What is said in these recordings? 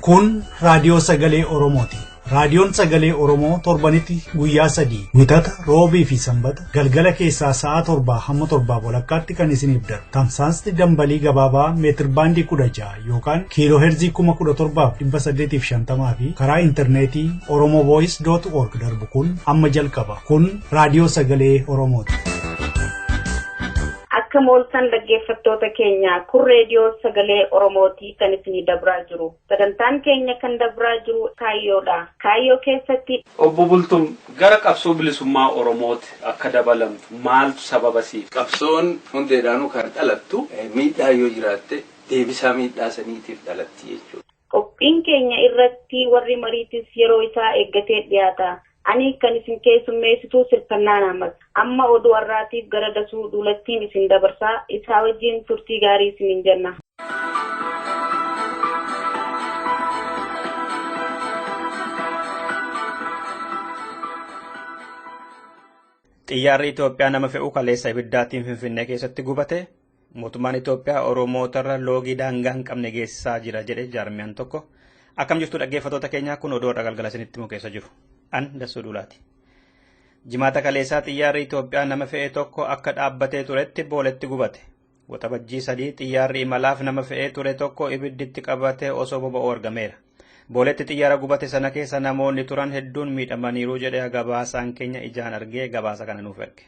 Kun raadiyoo sagalee Oromooti. Raadiyoon sagalee Oromoo torbanitti guyyaa sadii Wixata, Roobii fi Sanbata galgala keessaa sa'a 7 hamma 7:30 kan isiniif darbu. Tamsaasni dambalii gabaabaa meetir baandii 16 yookaan kiiloo heerzii 17,850 fi karaa intarneetii oromovoice.org darbu kun amma jalqaba. Kun raadiyoo sagalee Oromooti. Akka mooltan dhaggeeffattoota keenya kun reediyoo sagalee Oromootii kan isinii dabraa jiru. Sagantaan keenya kan dabraa jiru kaayyoodha. Kaayyoo keessatti Obbo Bultum gara qabsoo bilisummaa Oromooti akka dabalamtu maaltu sababa siif? Qabsoon hundeedhaanuu kan dhalattu miidhaa yoo jiraatte deebisaa miidhaa saniitiif dhalatti jechuudha. Qophiin keenya irratti warri mariitis yeroo isaa eeggatee dhiyaata. Ani kan isin keessummeessitu Sirfannaa Ahmad. Amma oduu har'aatiif gara Dasuu Duulattiin isin dabarsaa. Isaa wajjin turtii gaarii isiniin jenna. Xiyyaarri Itoophiyaa nama fe'u kaleessa ibiddaatiin Finfinnee keessatti gubate. Mootummaan Itoophiyaa Oromootarra loogii daangaa hin qabne geessisaa jira jedhe jaarmiyaan tokko. Akkam jirtu dhaggeeffattoota keenyaa, kun oduu har'a galgala isinitti himu keessa jiru. An Dasuu Duulaati. Jimaata kaleessaa xiyyaarri Itoophiyaa nama fe'e tokko akka dhaabbatee turetti booletti gubate. Waxabajjii 3 xiyyaarri imalaaf nama fe'ee ture tokko ibidditti qabatee osoo boba'uu argameera. Booletti xiyyaara gubate sana keessa namoonni turan hedduun miidhamaniiru jedhee gabaasaan keenya ijaan argee gabaasa kana nuuf erge.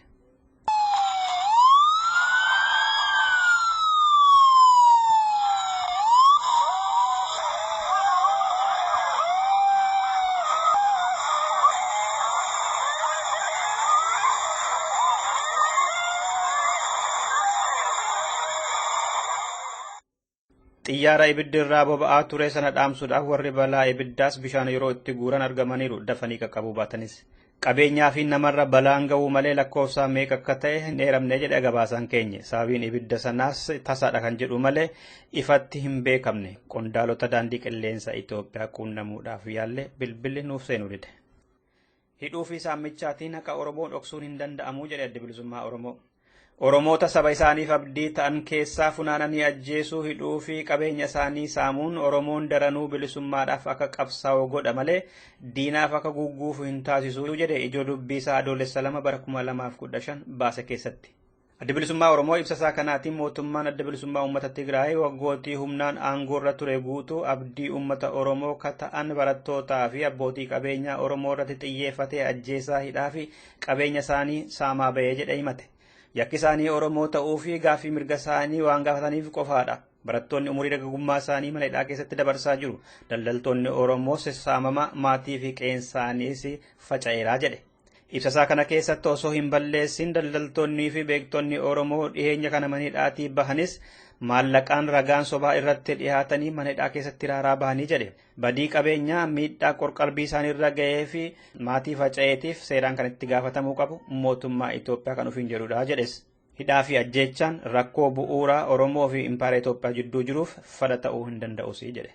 Xiyyaara ibiddi irraa boba'aa ture sana dhaamsuudhaaf warri balaa ibiddaas bishaan yeroo itti guuran argamaniiru dafanii qaqqabuu baatanis. Qabeenyaa fi namarra balaan ga'uu malee lakkoofsaa meeqa akka ta'e hin eeramne jedhe gabaasaan keenya. Sababiin ibidda sanaas tasaadha kan jedhu malee ifatti hin beekamne. Qondaalota daandii qilleensa Itoophiyaa quunnamuudhaaf yaalle bilbilli nuuf seenuu dide. Hidhuu fi saammichaatiin haqa Oromoo dhoksuun hin danda'amu jedhe Adda Bilisummaa Oromoo. Oromoota saba isaaniif abdii ta'an keessaa funaananii ajjeesuu, hidhuu fi qabeenya isaanii saamuun Oromoon daranuu bilisummaadhaaf akka qabsaa'u godha malee diinaaf akka gugguufu hin taasisu jedhe ijoo dubbii isaa Adoolessa 2 bara 2015 baase keessatti. Adda Bilisummaa Oromoo ibsa isaa kanaatiin mootummaan Adda Bilisummaa Uummata Tigraay waggootii humnaan aangoorra ture guutuu abdii uummata Oromoo ka ta'an barattootaa fi abbootii qabeenyaa Oromoo irratti xiyyeeffatee ajjeesaa, hidhaa fi qabeenya isaanii saamaa ba'ee jedhe himate. Yakki isaanii Oromoo ta'uu fi gaaffii mirga isaanii waan gaafataniif qofaadha. Barattoonni umurii dargaggummaa isaanii mana hidhaa keessatti dabarsaa jiru. Daldaltoonni Oromoos saamama maatii fi qeensaaniis faca'eeraa jedhe. Ibsa isaa kana keessatti osoo hin balleessin daldaltoonnii fi beektonni Oromoo dhiheenya kana mana hidhaatii bahanis maallaqaan ragaan sobaa irratti dhiyaatanii mana hidhaa keessatti raaraa bahanii jedhe. Badii qabeenyaa miidhaa qorqalbii isaaniirra ga'ee fi maatii faca'eetiif seeraan kan itti gaafatamuu qabu mootummaa Itoophiyaa kan ofiin jedhudha jedhes. Hidhaa fi ajjeechaan rakkoo bu'uuraa Oromoo fi Impaayera Itoophiyaa jidduu jiruuf fala ta'uu hin danda'us jedhe.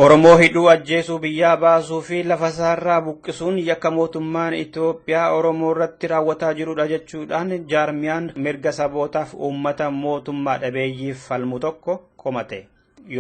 Oromoo hidhuu, ajjeesuu, biyyaa baasuu fi lafa isaarraa buqqisuun yakka mootummaan Itoophiyaa Oromoo irratti raawwataa jirudha jechuudhaan jaarmiyaan mirga sabootaaf uummata mootummaa dhabeeyyiif falmu tokko komate.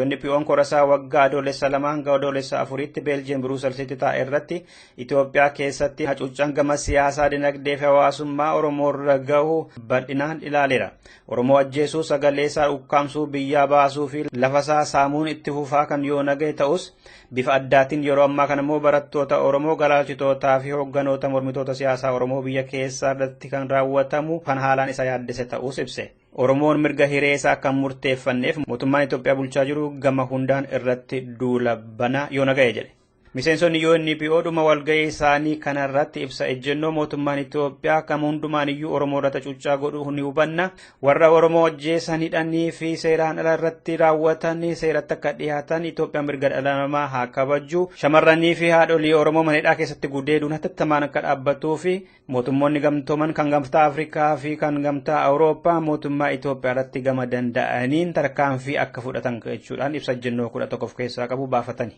UNPO'n korasaa waggaa Adoolessa 2 hanga Adoolessa 4tti Beeljiyeem Biruuselsitti taa'e irratti Itoophiyaa keessatti hacuuccaan gama siyaasaa, dinagdee fi hawaasummaa Oromoo irra gahu bal'inaan ilaaleera. Oromoo ajjeesuu, sagalee isaa ukkaamsuu, biyyaa baasuu fi lafa isaa saamuun itti fufaa kan yoo nagaye ta'us bifa addaatiin yeroo ammaa kana immoo barattoota Oromoo, galaalchitootaa fi hoogganoota mormitoota siyaasaa Oromoo biyya keessaa irratti kan raawwatamu kan haalaan isa yaaddese ta'us ibse. Oromoon mirga hiree isaa akka murteeffanneef mootummaan Itoophiyaa bulchaa jiru gama hundaan irratti duula banaa yoo naga'e jedhe. Miseensonni UNPO dhuma walga'ii isaanii kanarratti ibsa ejjennoo mootummaan Itoophiyaa kam hundumaan iyyuu Oromoo irratti hacuuccaa godhuu ni hubanna. Warra Oromoo ajjeesan, hidhanii fi seeraan ala irratti raawwatan seeratti akka dhiyaatan Itoophiyaan mirga dhala namaa haa kabaju. Shamarranii fi haadholii Oromoo mana hidhaa keessatti gudeeduun hatattamaan akka dhaabbatuu fi mootummoonni gamtooman kan gamtaa Afrikaa fi kan gamtaa Awurooppaa mootummaa Itoophiyaa irratti gama danda'aniin tarkaanfii akka fudhatan jechuudhaan ibsa ejjennoo 11 of keessaa qabu baafatani.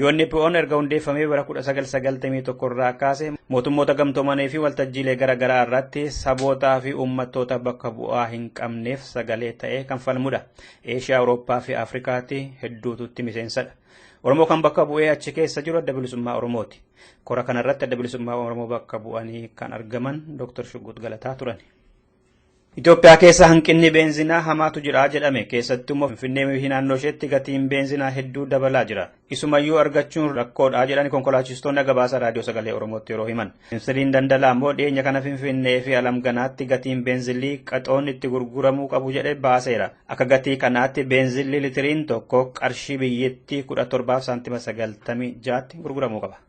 UNPO'n erga hundeeffamee bara 1991 irraa kaase mootummoota gamtoomanii fi waltajjiilee garaagaraa irratti sabootaa fi uummattoota bakka bu'aa hin qabneef sagalee ta'ee kan falmudha. Eeshiyaa, Awurooppaa fi Afrikaatti hedduututti miseensadha. Oromoo kan bakka bu'ee achi keessa jiru Adda Bilisummaa Oromooti. Kora kanarratti Adda Bilisummaa Oromoo bakka bu'anii kan argaman Dr. Shuggut Galataa turan. Itoophiyaa keessa hanqinni beenzinaa hamaatu jira jedhame. Keessattuu immoo Finfinnee fi naannoo isheetti gatiin beenzinaa hedduu dabalaa jira. Isumayyuu argachuun rakkoodha jedhani konkolaachistoonni gabaasa raadiyoo sagalee Oromootti yeroo himan. Ministiriin daldalaa immoo dhiyeenya kana Finfinnee fi Alamganaatti gatiin beenzilii qaxoon itti gurguramuu qabu jedhe baaseera. Akka gatii kanaatti beenzilli litiriin tokko qarshii biyyattii 17 saantima 96tti gurguramuu qaba.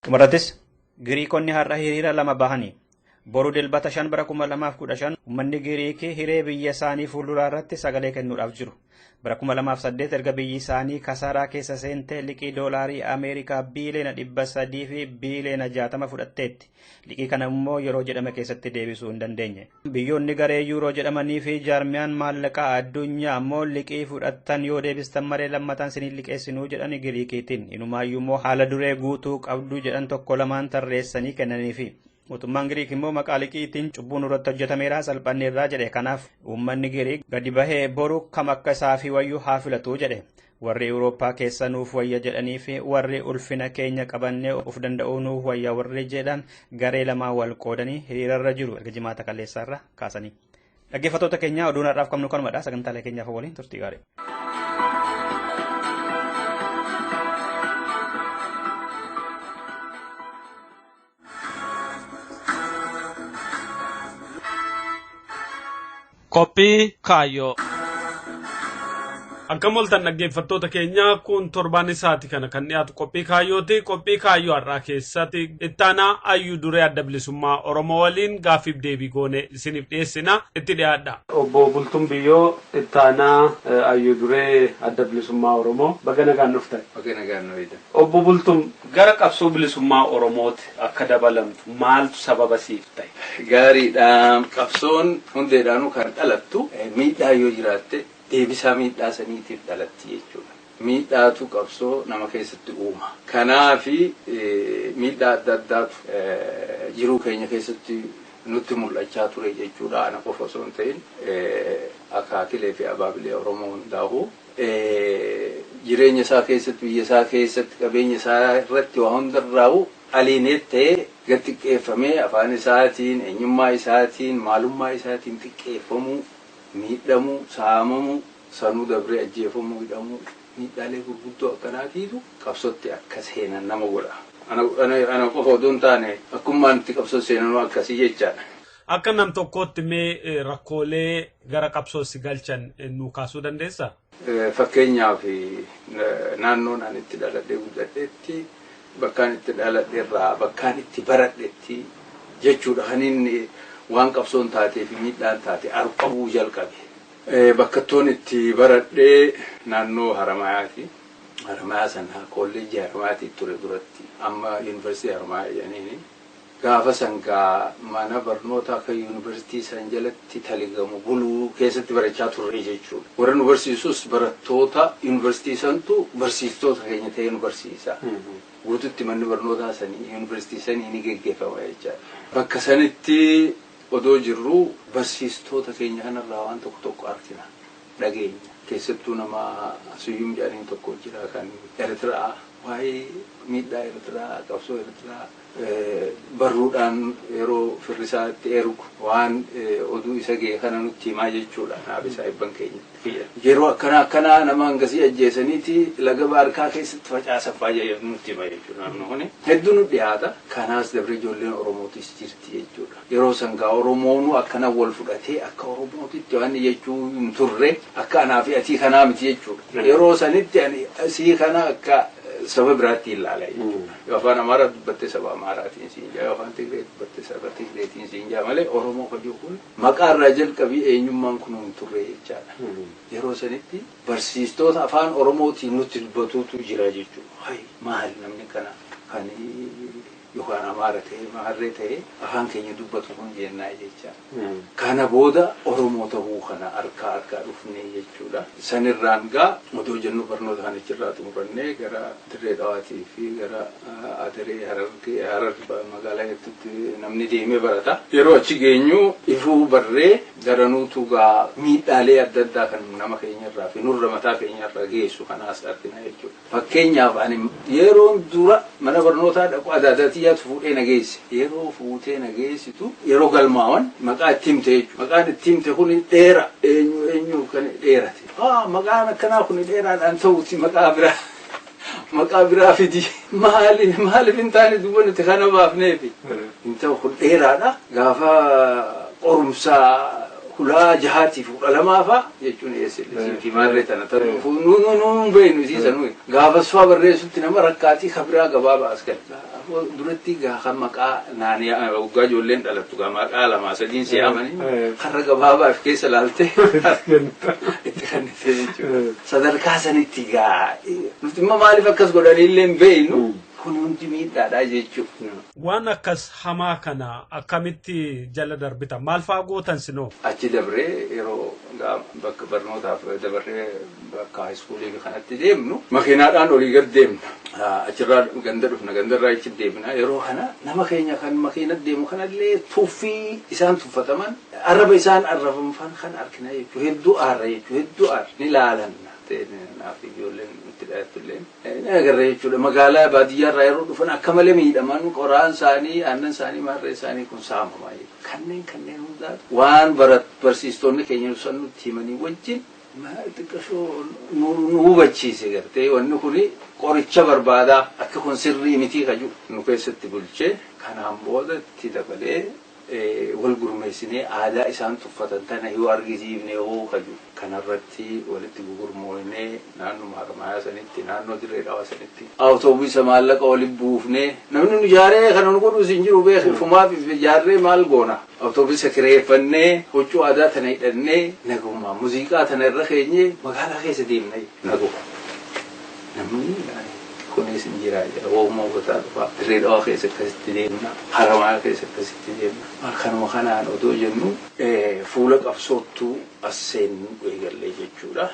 Dhumarrattis Giriikonni har'a hiriira lama bahanii. Boru dilbata 5 bara 2015 uummanni Giriikii hiree biyya isaanii fuulduraa irratti sagalee kennuudhaaf jiru. Bara 2008 erga biyyi isaanii kasaaraa keessa seentee liqii doolaarii Ameerikaa biiliyoona 300 fi biiliyoona 60 fudhatteetti. Liqii kana immoo yeroo jedhame keessatti deebisuu hin dandeenye. Biyyoonni garee yuuroo jedhamanii fi jaarmiyaan maallaqaa addunyaa immoo liqii fudhattan yoo deebistan malee lammataan siniin liqeessinuu jedhani Giriikiitiin. Inumaayyuu immoo haala duree guutuu qabdu jedhan tokko lamaan tarreessanii kennaniifi. Mootummaan Giriik immoo maqaa liqiitiin cubbuun irratti hojjetameera salphanneerraa jedhe. Kanaaf uummanni Giriik gadi bahee boru kam akka isaa fi wayyu haa filatu jedhe. Warri Awurooppaa keessa nuuf wayya jedhanii fi warri ulfina keenya qabannee of danda'uu nuuf wayya warri jedhan garee lamaan wal qoodanii hiriirarra jiru erga jimaata kaleessaarra kaasanii. Dhaggeeffattoota keenya oduun har'aaf qabnu kanumadha. Sagantaalee keenyaaf waliin turtii gaarii. Qophii kaayyoo. Akkam ooltan dhaggeeffattoota keenya kun torbaan isaati kana kan dhiyaatu qophii kaayyooti. Qophii kaayyoo har'aa keessatti ittaanaa hayyuu duree adda bilisummaa Oromoo waliin gaaffiif deebii goone isiniif dhiyeessina itti dhiyaadha. Obbo Bultuun Biyyoo ittaanaa hayyuu duree adda bilisummaa Oromoo baga nagaan dhuftan. Baga nagaan nu eedan. Obbo Bultuun gara qabsoo bilisummaa Oromooti akka dabalamtu maaltu sababa siif ta'e? Gaariidha. Qabsoon hundeedhaanuu kan dhalattu miidhaa yoo jiraatte deebisaa miidhaa saniitiif dhalatti jechuudha. Miidhaatu qabsoo nama keessatti uuma. Kanaafi miidhaa adda addaatu jiruu keenya keessatti nutti mul'achaa ture jechuudha. Ana qofa osoo hin ta'in akaakilee fi abaabilee Oromoo hundaa'u jireenya isaa keessatti biyya isaa keessatti qabeenya isaa irratti waa hundarraa'u aliineet ta'ee gad xiqqeeffamee afaan isaatiin eenyummaa isaatiin maalummaa isaatiin xiqqeeffamuu miidhamuu saamamuu sanuu dabree ajjeefamuu hidhamuu miidhaalee gurguddoo akkanaatiitu qabsootti akka seenan nama godha. Ana qofa odoo hin taane akkummaan itti qabsoo seenanuu akkasii jechaadha. Akka nam tokkootti mee rakkoolee gara qabsootti galchan nu kaasuu dandeessaa? Fakkeenyaaf naannoon ani itti dhaladhee guddadheetti bakkaan itti dhaladhe irraa bakkaan itti baradhetti jechuudha. Kan inni waan qabsoon taatee fi miidhaan taate arqabuu jalqabe. Bakkattoon itti baradhee naannoo Haramayaati. Haramayaa sana kolleejjii Haramayaati ture duratti amma yuunivarsiitii Haramayaa jedhaniini. Gaafa sangaa mana barnoota akka yuunivarsiitii san jalatti taligamu buluu keessatti barachaa turre jechuudha. Warra nu barsiisus barattoota yuunivarsiitii santu barsiistota keenya ta'ee nu barsiisa. Guututti manni barnootaa sanii yuunivarsiitii sanii ni geggeeffama jechaadha. Bakka sanitti odoo jirru barsiistota keenya kanarraa waan tokko tokko argina dhageenya. Keessattuu nama Suyyum jedhaniin tokko jira kan Eertiraa waa'ee miidhaa Eertiraa qabsoo Eertiraa barruudhaan yeroo firrisaatti ergu waan oduu isa ga'e kana nutti himaa jechuudha. Naaf isaa ibban keenya. Yeroo akkana akkanaa nama hangasii ajjeesaniiti laga baarkaa keessatti facaasan fa'aa nutti hima jechuudha namni kuni. Hedduu nu dhiyaata. Kanaas dabree ijoolleen Oromootis jirti jechuudha. Yeroo sangaa Oromoonuu akkana wal fudhatee akka Oromootitti waan jechuu hin turre akka anaa fi atii kanaa miti jechuudha. Yeroo sanitti ani asii kana akka saba biraatti ilaala jechuudha. Yoo afaan Amaaraa dubbatte saba Amaaraatiin siin jaa, yoo afaan Tigree dubbatte saba Tigreetiin siin jaa malee Oromoo kan jiru kun maqaa irraa jalqabii eenyummaan kun hin turre jechaadha. Yeroo sanitti barsiistoota afaan Oromootiin nutti dubbatuutu jira jechuudha. Hayi maali namni kana kan Yookaan Amaara ta'ee Maharree ta'ee afaan keenya dubbatu kun jennaa jecha. Kana booda Oromoo ta'uu kana harkaa harkaa dhufnee jechuudha. Sanirraan gaa odoo jennu barnoota kana achirraa xumurannee gara Dirree Dhawaatii fi gara Adaree Harargee Harar magaalaa hedduutti namni deemee barata. Yeroo achi geenyu ifuu barree garanuutu gaa miidhaalee adda addaa kan nama keenyarraa fi nurra mataa keenyarraa geessu kanaas argina jechuudha. Fakkeenyaaf ani yeroon dura mana barnootaa dhaqu adaadaatiyyaatu fuudhee na geesse. Yeroo fuutee na geessitu yeroo galmaawan maqaa itti himte jechuudha. Maqaan itti himte kun dheera eenyu eenyu kan dheerate. Maqaan akkanaa kun dheeraadhaan ta'uuti maqaa biraa. Maqaa biraa fidi. Maaliif hin taane duuba nuti kana baafneefi. Hin ta'u kun dheeraadha. Gaafa qorumsaa hulaa jahaatiif 12 fa'a jechuun eessillee fi maarree tana ta'u nu beeknu isiisa nuyi. Gaafa su'a barreessutti nama rakkaatii kabiraa gabaabaa as gala. Duratti gaafa maqaa naanii waggaa ijoolleen dhalattu gaa maqaa 2 3 si'amanii karra gabaabaa of keessa laaltee itti kennite jechuudha. Sadarkaa sanitti gaa nuti immoo maaliif akkas godhanii illee hin beeknu. Kun hundi miidhaadha jechuudha. Waan akkas hamaa kana akkamitti jala darbita? Maal fa'aa gootan sinoo? Achi dabree yeroo bakka barnootaaf dabarree bakka haayiskuulii kanatti deemnu makiinaadhaan olii gad deemna. Achirraa ganda dhufna gandarraa achi deemna. Yeroo kana nama keenya kan makiina deemu kanallee tuffii isaan tuffataman arraba isaan arrabamfan kan argina jechuudha. Hedduu aarra jechuudha. Hedduu aarra ni laalanna. Naaf ijoolleen itti dhalatullee ni agarra jechuudha. Magaalaa baadiyyaarraa yeroo dhufan akka malee miidhaman qoraan isaanii aannan isaanii maarree isaanii kun saamamaa jechuudha. Kanneen hundaa waan barsiistonni keenya san nutti himanii wajjin xiqqashoo nu hubachiise gartee wanni kuni qoricha barbaadaa akka kun sirrii mitii kaju nu keessatti bulchee kanaan booda itti dabalee wal gurmeessinee aadaa isaan tuffatan tana yoo argisiifne hoo kaju kanarratti walitti gugurmoonee naannoo Harmaayaa sanitti naannoo Dirree Dhawaa sanitti awutoobisa maallaqa walitti buufnee namni nu ijaaree kana nu godhus hin jiru beeku fumaaf ijaarree maal goona awutoobisa kireeffannee huccuu aadaa tana hidhannee nagummaa muuziqaa tana irra keenyee magaalaa keessa deemna naguma namni kunis hin jira jira wooma uffata dhufaa Dirree Dhawaa keessa akkasitti deemna Harmaayaa keessa akkasitti deemna kanuma kanaan odoo jennu fuula qabsoottuu as seennu eegallee jechuudha.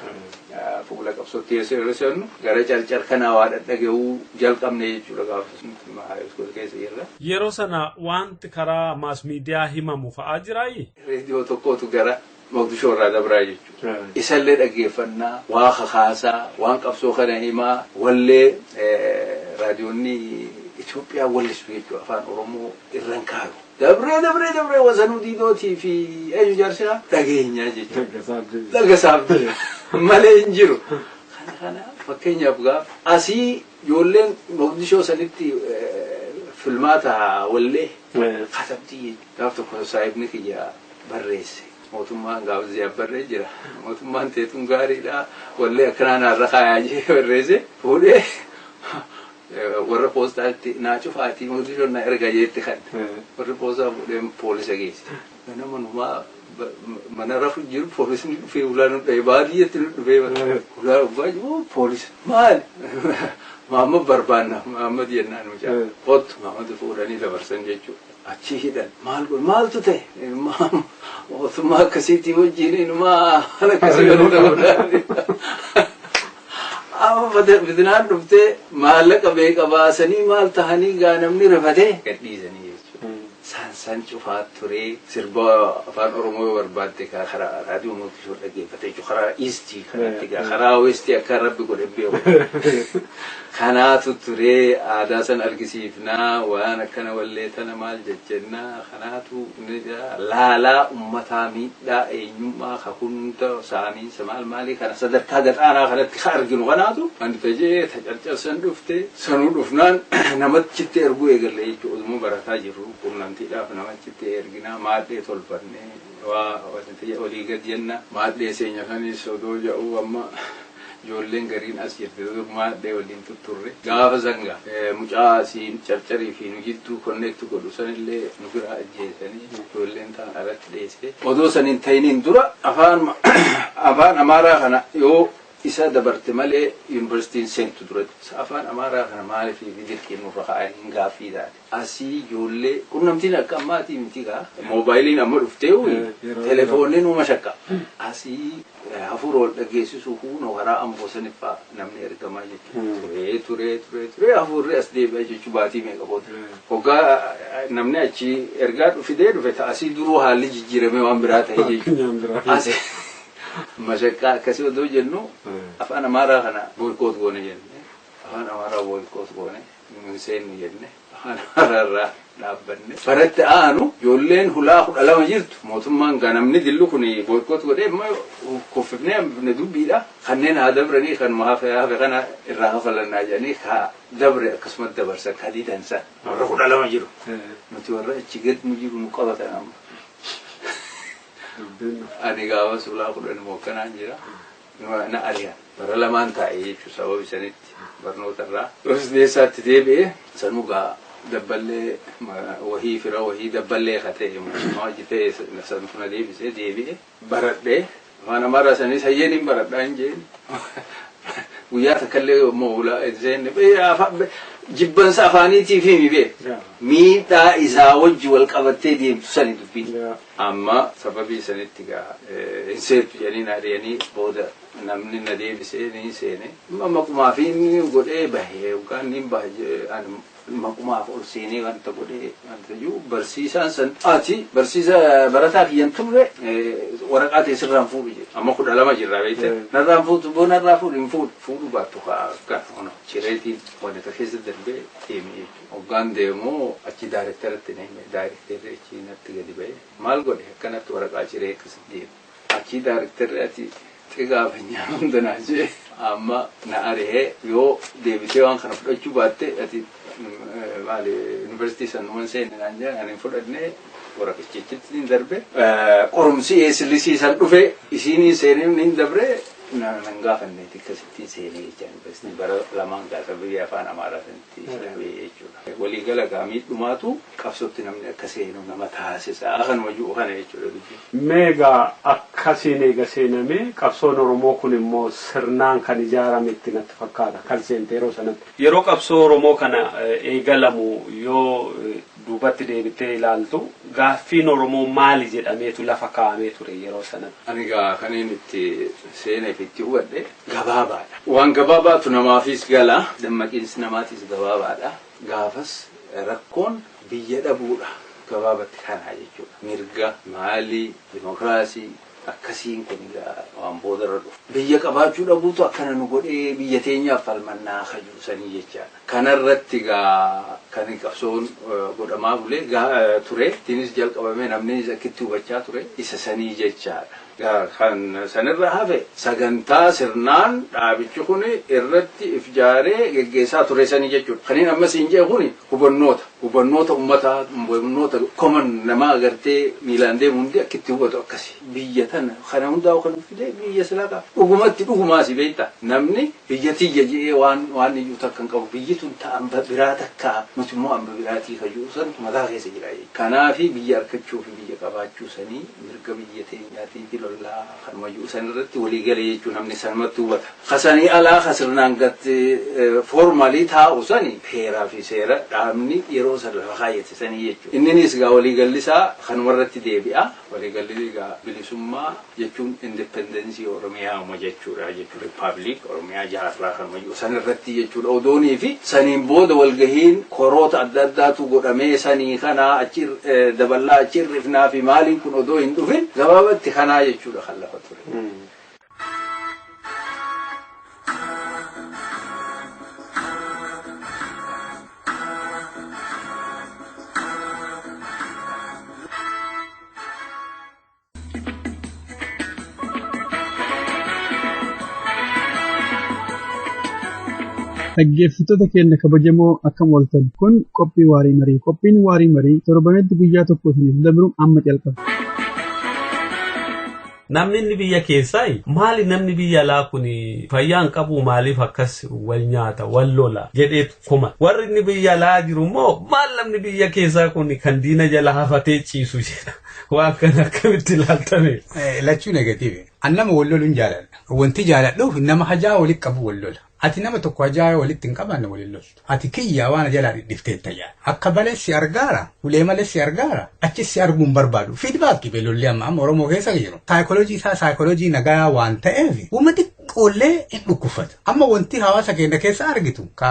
Fuula qabsootti yeroo seennu gara carcar kanaa waa dhadhaga'uu jalqabne jechuudha gaafa haayiskuul keessa jirra. Yeroo sana wanti karaa maas miidiyaa himamu fa'aa jiraayi? Reediyoo tokkotu gara Mogadishoo irraa dabraa jechuudha. Isallee dhaggeeffannaa, waa kakaasaa, waan qabsoo kana himaa, wallee raadiyoonni Itoophiyaa wallisu jechuudha afaan Oromoo irraan kaayu. Dabree wasanuu diidootii fi eenyu jaarsiraa dhageenyaa jechuudha. Dhagasaaf malee hin jiru. Kana fakkeenyaaf gaaf asii ijoolleen Mogadishoo sanitti filmaata wallee katabdii jechuudha. Gaaf tokko saahibni kiyya barreesse. Mootummaan gaafa ziyaaf barree jira. Mootummaan teetuun gaariidha. Wallee akkanaa naarra kaayaa jee barreesse. Fuudhee warra poostaatti naa cufaatii Mogadishoon na erga jeetti kan. Warri poostaa fuudhee poolisa geesse. Ganama numaa mana rafu jiru poolisni dhufee ulaa nu dhahee baadiyyaatti nu dhufee ulaa dhugaa jiru poolisa. Maali? Maamma barbaanna Maamma jennaan mucaa. Kottu Maamma fuudhanii dabarsan jechuudha. Achi hidhan maal godhu maaltu ta'e mootummaa akkasiitii wajjin inumaa haala akkasii godhu godhan. Amma bitinaan dhuftee maallaqa beeka baasanii maal tahanii gaa namni rifatee gadhiisanii jechuudha. San cufaa turee sirba afaan Oromoo yoo barbaadde karaa raadiyoo Mogadishoo dhaggeeffatee jechuudha. Karaa Iistii kanatti gaa karaa Weestii akka Rabbi godhe beeku. Kanaatu turee aadaa san argisiifnaa waan akkana wallee tana maal jechennaa kanaatu laalaa ummataa miidhaa eenyummaa ka hunda saamiinsa maal maalii kana sadarkaa gadhaanaa kanatti ka arginu kanaatu wanti tajee tacarcarsan dhufte sanuu dhufnaan namachitti erguu eegalle jechuudha. Oduma barataa jirru quunnamtiidhaaf namachitti erginaa maadhee tolfannee waa olii gad jenna maadhee seenya kanis odoo jedhu amma ijoolleen gariin as jirti maadhee waliin tutturre gaafa zanga mucaa asiin carcarii fi nu jidduu konneektu godhu sanillee nu biraa ajjeesanii ijoolleen ta'an alatti dheesse. Odoo saniin ta'iniin dura afaan Amaaraa kana yoo Isa dabarte malee yuunivarsiitiin seentu duratti afaan Amaaraa kana maaliif dirqiin nurra kaa'an hin gaaffii taate. Asii ijoollee qunnamtiin akka ammaatii miti kaa moobaayiliin amma dhuftee telefoonni numa shakka. Asii hafuura wal dhageessisuu huunoo karaa amboo saniffaa namni ergamaa jechuudha. Turee turee turee turee hafuurri as deebi'a jechuu baatii meeqa booda. Hoggaa namni achi ergaa fidee dhufe asii duruu haalli jijjiiramee waan biraa ta'e jechuudha. Asii mashaqqaa akkasii odoo jennu afaan Amaaraa kana boykoot goone jenne afaan Amaaraa boykoot goone hin seennu jenne afaan Amaaraa irraa dhaabbanne. Baratti aanu ijoolleen hulaa 12 jirtu mootummaan gaa namni dillu kun boykoot godhee amma kuffifnee hambifne dubbiidha. Kanneen haa dabranii kan hafe hafe kana irraa hafalannaa jedhanii haa dabre akkasumas dabarsan ka didan san warra 12 jiru. Nuti warra achi gad nu jiru nu qabatan amma. Ani gaafa sulaa 10 mookkanaan jira. Na ari'an. Bara lamaan taa'ee jechuun sababa isanitti barnoota irraa. Deessaatti deebi'ee sanuu gaa dabballee wahii fira wahii dabballee ka ta'e mootummaa hojii ta'e san na deebisee deebi'e baradhee afaan Amaaraa sanis hayyeen hin baradhaa hin jeen. Guyyaa takkallee moolaa seenne jibbansa afaaniitiif himi bee miidhaa isaa wajji wal qabattee deemtu sani dubbiin. Amma sababii sanitti gaa hin seentu jedhanii na ari'anii booda namni na deebisee ni seene. Maqumaa fi inni godhee bahee yookaan ni bahe maqumaaf ol seenee wanta godhee wanta jiru barsiisaan san ati barsiisa barataa kiyyan turre waraqaa ta'e sirraan fuudhu jedhe. Amma 12 jirra beekte. Narraan fuutu boo narraa fuudhu hin fuudhu fuudhu baattu akka ono cireetiin wanta keessa darbee deeme jechuudha. Hoggaan deemu achi daarektaratti na hime daarektarri achi natti gadi ba'e maal godhe akkanatti waraqaa ciree akkasitti deeme. Achi daarektarri ati xigaafanya hunda naa jee amma na ari'ee yoo deebitee waan kana fudhachuu baatte ati maali yuunivarsiitii sanuman seenne naan jedhan ani hin fudhannee waraqichichitti hin darbe. Qorumsi eesillisii san dhufe isiin seenee hin dabre nan gaafanne akkasittiin seenee jecha yuunivarsiitii bara lamaan gaafa biyya afaan Amaaraa sanitti dhabee jechuudha. Waliigala gaamii dhumaatu qabsootti namni akka seenu nama taasisa kanuma jiru kana jechuudha dubbiin. Meegaa akkasiin eega seename qabsoon Oromoo kun immoo sirnaan kan ijaarame itti natti fakkaata kan seente yeroo sanatti. Yeroo qabsoo Oromoo kana eegalamu yoo duubatti deebitee ilaaltu gaaffiin Oromoo maali jedhameetu lafa kaa'amee ture yeroo sanatti. Ani gaa kaniin itti seeneef itti hubadhe gabaabaadha. Waan gabaabaatu namaafis gala dammaqiinsi namaatis gabaabaadha. Gaafas rakkoon biyya dhabuudha gabaabatti kanaa jechuudha. Mirga maalii dimokiraasii akkasiin kun waan boodarra dhufu. Biyya qabaachuu dhabuutu akkana nu godhee biyya teenyaaf falmannaa ka jiru sanii jechaadha. Kanarratti gaa kan qabsoon godhamaa bulee ture. Ittiinis jalqabamee namni akkitti hubachaa ture isa sanii jechaadha. Kan sanirra hafe sagantaa sirnaan dhaabichi kun irratti ifjaaree geggeessaa ture sanii jechuudha. Kaniin ammas hin jee kun hubannoota uummataa hubannoota koman nama agartee miilaan deemu hundi akkitti hubatu akkasi. Biyya tana kana hundaa'u kan fide biyya silaa qaba. Dhugumatti dhugumaasi beekta namni biyya tiyya jedhee waan iyyuu takka hin qabu biyyi tun ta'an biraa takka nuti immoo hamba biraatii kan jiru santu mataa keessa jira jechuudha. Kanaafi biyya argachuu fi biyya qabaachuu sanii mirga biyya teenyaatii fi lollaa kanuma jiru sanirratti walii galee jechuun namni sanumatti hubata. Kasanii alaa kasirnaan gatti foormaalii taa'u sani heeraa fi seera dhaabni yeroo san lafa kaayyate sanii jechuudha. Inninis gaa waliigallisaa kanumarratti deebi'a. Waliigalli gaa bilisummaa jechuun independensii Oromiyaa uma jechuudha jechuudha. Rippaabilik Oromiyaa jaarraa kanuma jiru sanirratti jechuudha. Odoonii fi saniin booda walgahiin koroota adda addaatu godhamee sanii kanaa achi daballaa achi hir'ifnaa fi maaliin kun odoo hin dhufin gabaabatti kanaa jechuudha kan lafa ture. Dhaggeeffattoota keenya kabajamoo akkam ooltan kun qophii waarii marii. Qophiin waarii marii torbanitti guyyaa tokko isiniif dabru amma jalqaba. Namni inni biyya keessaa maali namni biyya alaa kun fayyaa hin qabu maaliif akkas wal nyaata wal lola jedheetu kuma. Warri inni biyya alaa jiru immoo maal namni biyya keessaa kun kan diina jala hafatee ciisu jedha. Waan kana akkamitti ilaaltame? Lachuu negatiivi. An nama wal loluun jaaladha. Wanti jaaladhuuf nama hajaa walitti qabu wal lola. Ati nama tokko hajaa walitti hin qabaanne waliin loltu. Ati kiyyaa waan jalaa dhidhifteetta jaa. Akka malee si argaara, ulee malee si argaara, achi si arguu hin barbaadu. Feedback lolli amma amma Oromoo keessa jiru. Saayikooloojii isaa saayikooloojii nagaa waan ta'eef uummati xiqqoollee hin dhukkubfata. Amma wanti hawaasa keenya keessa argitu ka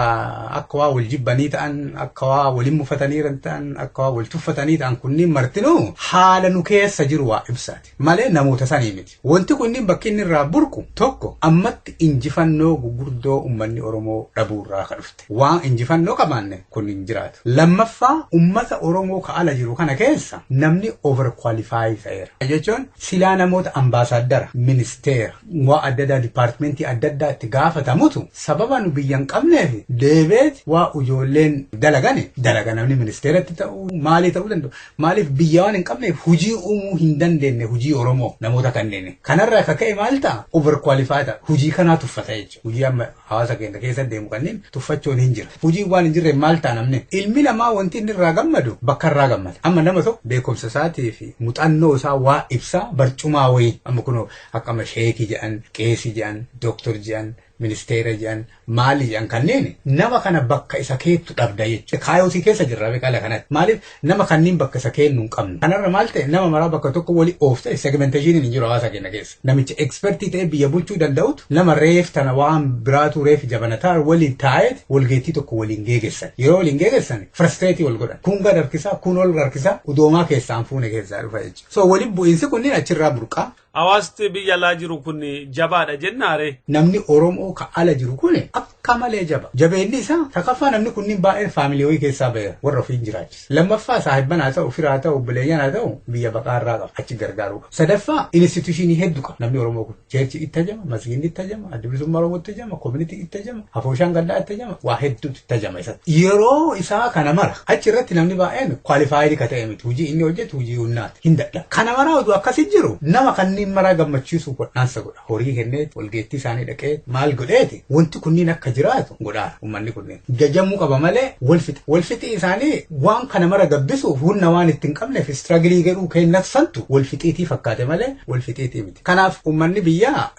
akka waa wal jibbanii ta'an, akka waa waliin mufatanii ta'an, akka waa wal tuffatanii ta'an kunniin martinuu haala nu keessa jiru waa ibsaati. Malee namoota sanii miti. Wanti kunniin bakki inni irraa burqu tokko ammatti injifannoo gurguddoo uummanni Oromoo dhabuurraa ka dhufte. Waan injifannoo qabaanne kun hin jiraatu. Lammaffaa uummata Oromoo ka ala jiru kana keessa namni overqualify ta'eera. Jechuun silaa namoota ambaasaaddara, ministeera, waa adda addaa dipaartimentii adda addaa itti gaafatamutu sababa nu biyya hin qabneef deebeet waa ijoolleen dalagane dalaga namni ministeeratti ta'uu maalii ta'uu danda'u. Maaliif biyya waan hin qabneef hujii uumuu hin dandeenye hujii Oromoo namoota kanneen. Kanarraa akka ka'e maal ta'a? Overqualify ta'a. Hujii kanaa tuffata jechuudha. Hujii amma hawaasa keenya keessa deemu kanneen tuffachuun hin jira. Hujii waan hin jirre maal ta'a namni? Ilmi namaa wanti inni irraa gammadu bakka irraa gammada. Amma nama tokko beekumsa isaatii fi muuxannoo isaa waa ibsaa barcumaa wayii. Amma kunoo akka amma sheekii jedhan, qeesii jedhan, dooktor jedhan, ministeera jedhan, maali jedhan kanneen nama kana bakka isa keettu dhabda jechuudha. Kaayootii keessa jirra beekala kanatti. Maaliif nama kanneen bakka isa kennu hin qabnu. Kanarra maal ta'e nama maraa bakka tokko walii oofte segmentation hin jiru hawaasa keenya keessa. Namicha ekspertii ta'e biyya bulchuu danda'utu nama reef tana waan biraatu reef jabanataa waliin taa'eet walgeettii tokko waliin geegessan. Yeroo waliin geegessan frustrate wal godhan. Kun gad harkisaa, kun ol harkisaa, udoomaa keessaan fuune keessaa dhufa jechuudha. So waliin bu'iinsi kunniin achirraa burqaa. Hawaasni biyya alaa jiru kun jabaadha jennaare. Namni Oromoo ka ala jiru kun akka malee jaba. Jabeenni isaa takaffaa namni kunniin baay'een faamilii wayii keessaa ba'eera warra ofiin jiraachisa. Lammaffaa saahibban haa ta'u, fira haa ta'u, obboleeyyan haa ta'u biyya baqaarraa qaba achi gargaaruu qaba. Sadaffaa instituushinii hedduu qaba namni Oromoo kun. Cheerchi itti ajama, masgiinni itti ajama, adda bilisummaa Oromoo itti ajama, koomunitii itti ajama, afooshaan gaddaa itti ajama, waa hedduutu itti ajama isatti. Yeroo isaa kana mara achi irratti namni baay'een kwalifaayidii ka ta'e miti. Hujii inni hojjetu hujii humnaati. Hin dadhabu. Kana maraa oduu akkasii jiru nama kanneen maraa gammachiisuu godhaansa godha. Horii kennee walgeettii isaanii dhaqee maal godheeti wanti kunniin akka jiraatu godhaara uummanni kunneen. Jajamuu qaba malee wal fixa. Wal fixii isaanii waan kana mara gabbisuuf humna waan itti hin qabneef istiraagilii godhuu kennat santu wal fixiitii fakkaate malee wal fixiitii miti. Kanaaf uummanni biyyaa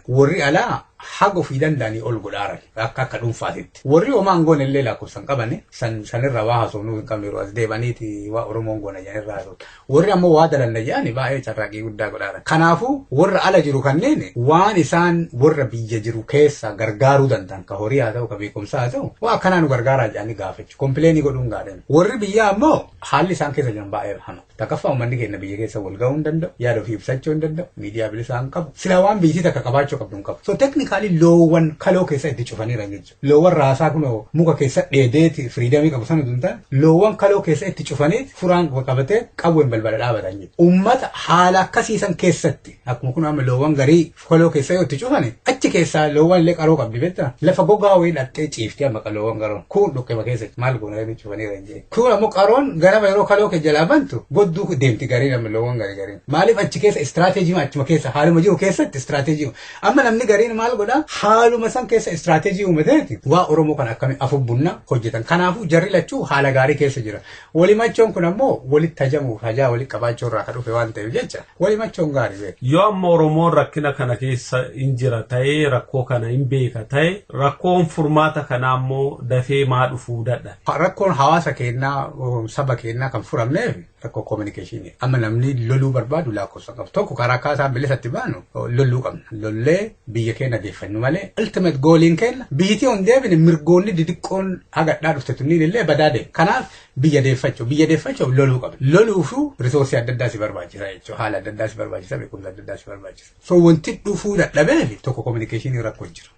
warri alaa haga ofii danda'anii ol godhaaran akka dhuunfaatitti. Warri homaa hin goone illee lakkoofsan qabane sanirra waa haasofnuu hin qabne yeroo as deebaniiti waa Oromoon goona jedhanirraa haasofnu. Warri ammoo waa dalanna jedhani baay'ee carraaqii guddaa godhaaran. Kanaafuu warra ala jiru kanneen waan isaan warra biyya jiru keessa gargaaruu danda'an ka horii haa ta'u ka beekumsa haa ta'u waa akkanaa nu gargaaraa jedhanii gaafachuu. Complain godhuun gaadhan. Warri biyyaa ammoo haalli isaan keessa jiran baay'ee hama. Takkaffaa uummanni keenya biyya keessa wal ga'uu hin danda'u, yaada ofii ibsachuu hin danda'u, miidiyaa bilisaa hin qabu. Silaa waan biyyi takka qabaachuu qabdu hin qabu. So technically loowwan kaloo keessa itti cufaniiran jechuudha. Loowwan raasaa kunoo muka keessa dheedeeti freedom qabu sana tun ta'an loowwan kaloo keessa itti cufanii furaan qabatee qawween balbala dhaabatan jechuudha. Uummata haala akkasiisan keessatti akkuma kun amma loowwan garii kaloo keessa yoo itti cufane achi keessaa loowwan illee qaroo qabdi beektaa lafa gogaa wayii dhattee ciifti amma loowwan qaroon kun dhukkema keessa maal goona inni cufaniiran jee. Kun ammoo qaroon ganama yeroo kaloo kee jalaa bantu godduu deemti gariin amma loowwan garii gariin. Maaliif achi keessa istiraateejii achuma keessa haaluma jiru keessatti istiraateejii amma namni gariin maal godhaa haaluma san keessa istiraateejii uumateeti waa Oromoo kan akkami afubbunna hojjetan. Kanaafuu jarri lachuu haala gaarii keessa jira. Walimachoon kun ammoo walitti hajamuuf hajaa walitti qabaachuu irraa kan dhufe waan ta'eef jecha walimachoon gaarii beeku. Yoo amma Oromoon rakkina kana keessa hin jira ta'ee rakkoo kana hin beeka ta'e rakkoon furmaata kanaa immoo dafee maa dhufuu dadhabe? Rakkoon hawaasa keenyaa saba keenyaa kan furamneef rakkoo communication. Amma namni loluu barbaadu lakkoofsa qabu. Tokko karaa akkaataa bilisatti baanu loluu qabna. Lollee biyya keenya deeffannu malee ultimate goaliin keenya biyyittii hin deebine mirgoonni didiqqoon hagadhaa dhufte tunniin illee badaa deema. Kanaaf biyya deeffachuuf loluu qabna. Loluufuu resource adda addaa si barbaachisa jechuudha. Haala adda addaa si barbaachisa, beekumsa adda addaa si barbaachisa. So wanti dhufuu dadhabeef tokko communication rakkoo jira.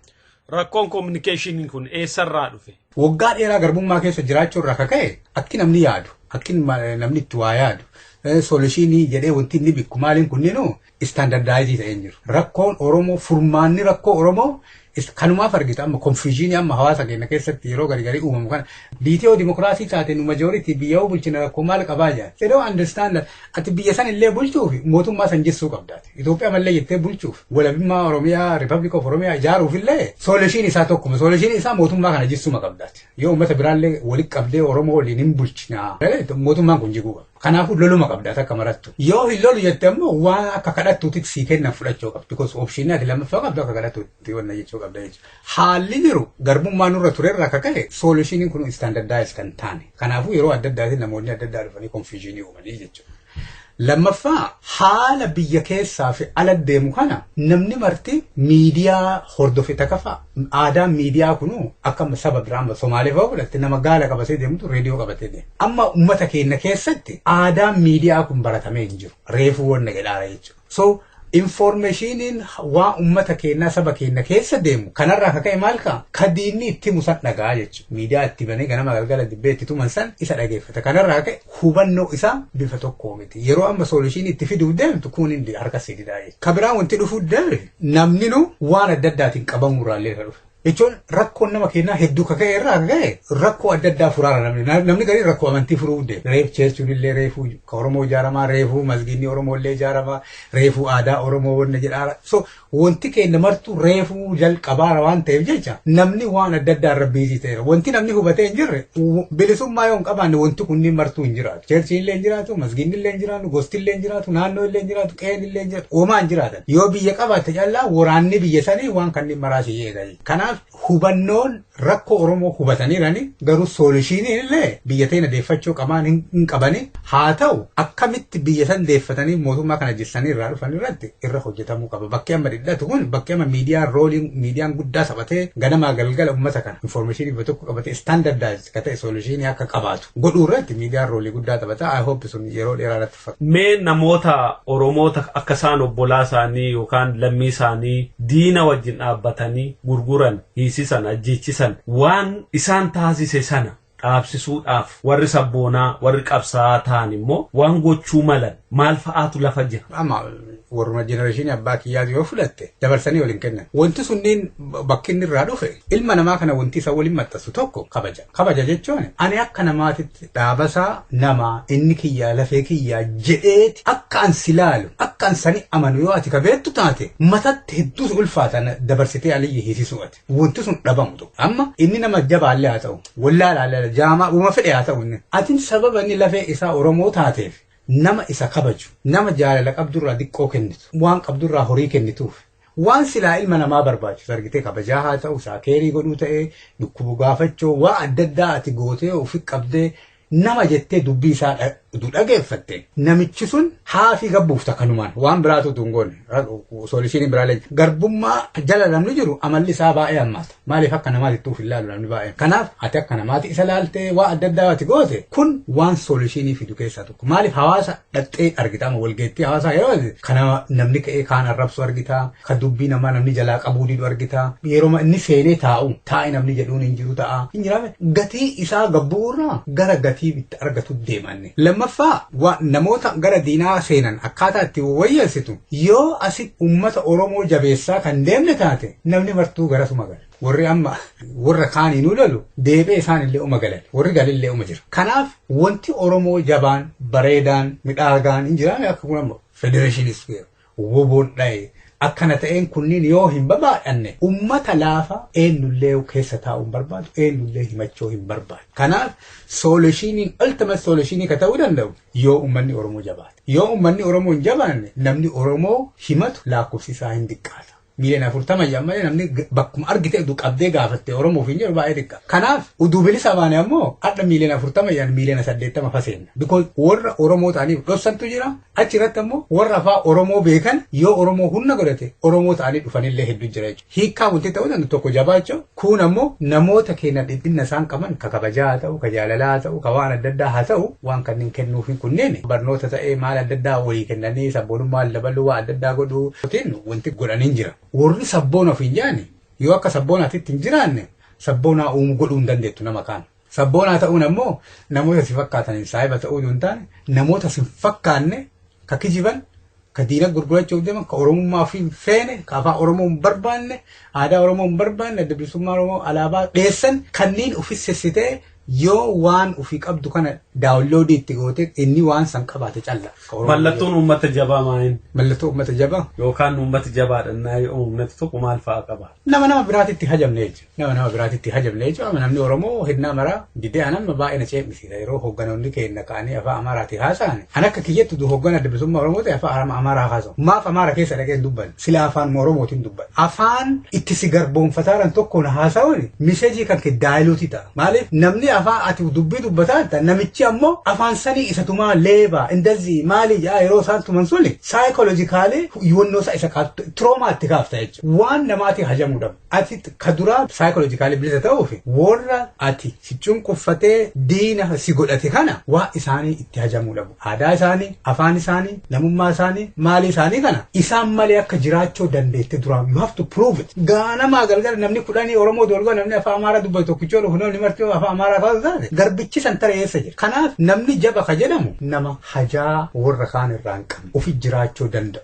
Rakkoon communication kun eessarraa dhufe? Waggaa dheeraa garbummaa keessa jiraachuu irraa akka ka'e akki namni yaadu, akki namni itti waa yaadu, solution jedhee wanti inni bikku maaliin kunniinuu Standardize ta'ee hin jiru. Rakkoon Oromoo, furmaanni rakkoo Oromoo kanumaaf argita. Amma confusion amma hawaasa keenya keessatti yeroo garii garii uumamu kana, BTO dimokiraasii taate, nu majority biyya bulchina, rakkoo maal qabaa jira. They don't understand that ati biyya san illee bulchuuf mootummaa san jessuu qabdaati. Itoophiyaa mallee jettee bulchuuf, walabummaa Oromiyaa, Republic of Oromiyaa ijaaruuf illee solution isaa tokkuma. Solution isaa mootummaa kana jessuma qabdaati. Yoo uummata biraallee walitti qabdee Oromoo waliin hin bulchina, mootummaan kun jiguu qaba. Kanaafuu loluma qabdaati akka marattu. Yoo hin lolu jette immoo waan akka kadhattuutti sii kennan fudhachuu qabdu. Because option ati lammaffaa qabdu akka kadhattuutti wanna jechuu qabda jechuudha. Haalli jiru garbummaa nurra turerraa akka ka'e solutioniin kun standardize kan taane. Kanaafuu yeroo adda addaatiin namoonni adda addaa dhufanii confusionii uumanii jechuudha. Lammaffaa, haala biyya keessaa fi ala deemu kana namni marti miidiyaa hordofe. Takkaffaa, aadaan miidiyaa kunu akka saba biraa, amma Somaalee fa'aa fudhatte, nama gaala qabatee deemtu reediyoo qabatee deema. Amma uummata keenya keessatti aadaan miidiyaa kun baratamee hin jiru. Reefuu wanna jedhaara jechuudha. So informationiin waa uummata keenyaa, saba keenya keessa deemu kanarraa akka ka'e maal ka'a? Ka diinni itti himu san dhagaa jechuudha. Miidiyaa itti banee ganama galgala dibbee itti tuman san isa dhageeffata. Kanarraa ka'e hubannoo isaa bifa tokkoo miti. Yeroo amma solution itti fiduuf deemtu kun hindi harka sididaa jechuudha. Ka biraan wanti dhufuu deeme, namni nu waan adda addaatiin qabamuurraallee irra dhufe. Jechuun rakkoon nama keenyaa hedduu kaka'e irraa kaka'e rakkoo adda addaa furaara namni. Namni garii rakkoo amantii furuu deema. Reef churchiin illee reefuu ka Oromoo ijaaramaa, reefuu masgiinni Oromoo illee ijaaramaa, reefuu aadaa Oromoo wanna jedhaara. So wanti keenya martuu reefuu jalqabaara waan ta'eef jecha namni waan adda addaa irra busy ta'eera. Wanti namni hubatee hin jirre, bilisummaa yoo hin qabaanne wanti kunniin martuu hin jiraatu. Churchiin illee hin jiraatu, masgiinni illee hin jiraatu, gosti illee hin jiraatu, naannoo illee hin jiraatu, qe'een illee hin jiraatu, uumaa hin jiraatan. Yoo biyya qabaatte callaa waraanni biyya sanii waan kanneen maraa si eega. Kanaaf hubannoon rakkoo Oromoo hubataniirani, garuu solutioniin illee biyya teenya deeffachuu qamaan hin qabani. Haa ta'u, akkamitti biyya san deeffatanii mootummaa kana jessanii irraa dhufan irratti irra hojjetamuu qaba. Bakki amma dhidhatu kun bakki amma miidiyaan roleiin miidiyaan guddaa taphatee ganamaa galgala uummata kana informationii bifa tokko qabatee standardize ka ta'e solutionii akka qabaatu godhuu irratti miidiyaan roleii guddaa taphata. I hope sun yeroo dheeraa irratti fakkaata. Mee namoota Oromoota akka isaan obbolaa isaanii yookaan lammii isaanii diina wajjin dhaabbatanii gurguran, hiisisan, ajjeechisan, waan isaan taasise sana dhaabsisuudhaaf warri sabboonaa, warri qabsaa'aa ta'an immoo waan gochuu malan maal fa'aatu lafa jira? Amma warruma generationii abbaa kiyyaatu yoo fudhatte dabarsanii waliin kennan. Wanti sunniin bakki inni irraa dhufe, ilma namaa kana wanti isa waliin maxxansu tokko kabaja. Kabaja jechuun ani akka namaatitti dhaabasaa namaa inni kiyyaa lafee kiyyaa jedheeti akka an si laalu, akka an sani amanu yoo ati kabeettu taate, matatti hedduus ulfaatan dabarsitee aliyyi hiisisuu ati. Wanti sun dhabamu tokko. Amma inni nama jabaallee haa ta'u, wallaalaallee, jaamaa uuma fedhe haa ta'u inni. Atin sababa inni lafee isaa Oromoo taateef nama isa kabaju, nama jaalala qabdurraa xiqqoo kennitu, waan qabdurraa horii kennituuf, waan silaa ilma namaa barbaachisu argitee, kabajaa haa ta'u, saakeerii godhuu ta'ee, dhukkubu gaafachuu, waa adda addaa ati gootee ofi qabdee nama jettee dubbii isaa dhageeffatte, namichi sun haafii gabbuufta kanumaan waan biraatu utuu hin goone. Solutioniin biraallee, garbummaa jala namni jiru amalli isaa baay'ee hammaata. Maaliif? Akka namaatti uuf hin laalu namni baay'een. Kanaaf ati akka namaatti isa laaltee waa adda addaa ati goote kun waan solutionii fidu keessaa tokko. Maaliif? Hawaasa dhaxxee argita, amma walgeettii hawaasaa yeroo kana namni ka'ee kaan arrabsu argita, ka dubbii namaa namni jalaa qabuu didu argita. Yeroo inni seenee taa'u taa'e namni jedhuun hin jiru ta'a. Hin jiraame gatii isaa gabbuurraa gara gatii itti argatu deemanne. Lammaffaa, namoota gara diinaa seenan akkaataa itti wayyeessitu, yoo asitti uummata Oromoo jabeessaa kan deemne taate namni martuu garasuma gala. Warri amma warra kaaniinuu lolu deebee isaan illee uma galan, warri galillee uma jira. Kanaaf wanti Oromoo jabaan, bareedaan, midhaagaan hin jiraame akka kun amma federationis woboon dha'e akkana ta'een kunniin yoo hin babaadhanne, ummata laafa eenyullee keessa taa'uu hin barbaadu, eenyullee himachuu hin barbaadu. Kanaaf solutioniin, ultimate solutionii ka ta'uu danda'u yoo ummanni Oromoo jabaate. Yoo ummanni Oromoo hin jabaanne, namni Oromoo himatu lakkoofsi isaa hin xiqqaata. Miiliyoona 40 malee namni bakkuma argite utuu qabdee gaafatte Oromoof hin jiru, baay'ee xiqqa. Kanaaf utuu bilisa baane ammoo hadha miiliyoona 40 yaan miiliyoona 80 faseenna. Because warra Oromoo ta'aniif dhossantu jira. Achi irratti ammoo warra afaan Oromoo beekan, yoo Oromoo humna godhate Oromoo ta'anii dhufanillee hedduu jira jechuudha. Hiikkaa wanti ta'uu danda'u tokko jabaachuu, kun ammoo namoota keenya dhiphinna isaan qaban, ka kabajaa haa ta'u, ka jaalalaa haa ta'u, ka waan adda addaa haa ta'u, waan kanneen kennuufi kunneen barnoota ta'ee maal adda addaa wayii kennanii sabboonummaa dabaluu, waa adda addaa godhuu wanti godhanii jira. Warri sabboona ofiin jaani yoo akka sabboonaatitti hin jiraanne, sabboonaa uumuu godhuu hin dandeettu nama kaan. Sabboonaa ta'uun ammoo namoota si fakkaataniin saahiba ta'uu hin taane, namoota si fakkaanne ka kijiban, Ka diina gurgurachuuf deeman, ka Oromummaa fi feene, ka afaan Oromoo hin barbaanne, aadaa Oromoo hin barbaanne, adda bilisummaa Oromoo alaabaa dheessan kanneen ofis sissitee yoo waan ofii qabdu kana download itti goote inni waan san qabaate calla. Mallattoon uummata jabaa maaliin? Mallattoo uummata jabaa. Yookaan uummata jabaadha uummati tokko maal fa'aa qaba? Nama nama biraatitti hajamne jechuudha. Nama nama biraatitti hajamne jechuudha. Namni Oromoo hinnaa maraa didee anamma baay'ee na ceemsisa yeroo hoogganoonni keenya ka'anii afaan Amaaraatii haasa'an. An akka kiyyattu du hooggana adda bilisummaa Oromoo ta'e afaan Amaaraa haasa'u. Maaf Amaara keessa dhaqee hin dubbanne? Sila afaan Oromootiin dubbanne. Afaan itti si garboonfataaran tokkoon haasa'uun message kan kee dilute ta'a. Maaliif namni afaan ati dubbii dubbataa jirta namichi ammoo afaan sanii isatumaa leebaa indazii maalii jedhaa yeroo isaan tuman suni psychologically yoonnoo isaa isa kaaftu trauma itti kaafta jechuudha. Waan namaati hajamuu dhabu. Ati ka duraa psychologically bilisa ta'uuf warra ati si cunqurfatee diina si godhate kana waa isaanii itti hajamuu dhabu. Aadaa isaanii, afaan isaanii, namummaa isaanii, maalii isaanii kana isaan malee akka jiraachuu dandeette duraa you have to prove it. Gaanamaa galgala namni 10 Oromoo dolgoo namni afaan Amaaraa dubbatu tokkichoo dhufu namni marti afaan Amaaraa kaasuu taate garbichi san tara eessa jira. Kanaaf namni jaba ka jedhamu nama hajaa warra kaan irraa hin qabne ofi jiraachuu danda'u.